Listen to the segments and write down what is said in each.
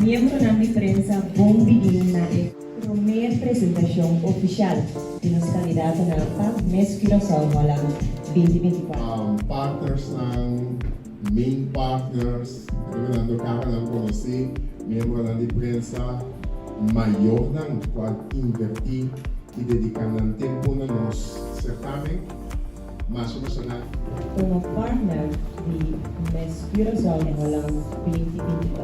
Miembronan di prensa bon bini na e prome presentacion oficial di nos candidatonan pa Miss Curaçao Holland 2024. Partnersnan, main partners, riba nan conoci, miembronan di prensa, mayornan cu a inverti y dedica nan tempo na nos certamen. Mas emocioná. Komo partner di Miss Curaçao Holland 2024.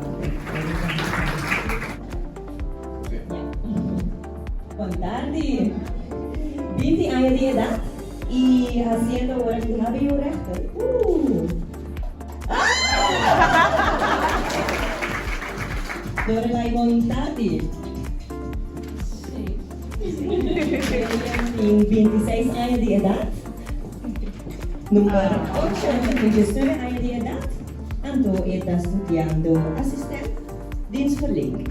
Bon tardi. 20 aña di edat y haciendo awor aki hbo rechter. Uh! Lorelai bon tardi. Tin 26 aña di edat. Number 8 tin 19 aña di edat, anto e ta studiando asistent dienstverlening.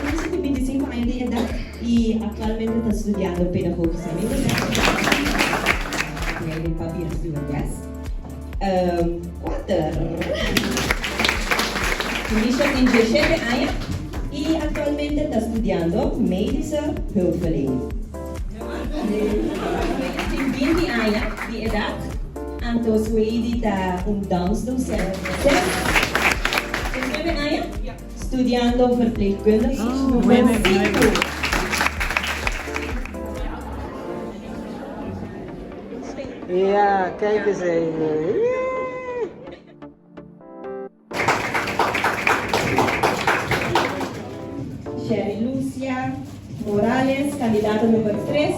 Nancy tin 25 aña di edat i aktualmente ta studiando pedagogische medewerker. Pa bira stewardess. Kuater. Felicia tin 17 aña i aktualmente ta studiando medische hulpverlening. Sueidi tin 20 aña di edat, anto Sueidi ta un dansdocent. Zes, 19 aña, studiando verpleegkundige. Nummer sinku. Ja, kijk eens even. Sherry Lucia Morales, candidato number 3,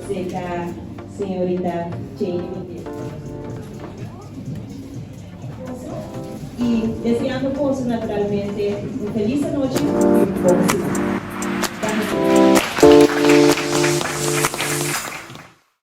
cerca señorita Jane Miguel. Y deseando boso naturalmente un feliz anochi y un bon siman.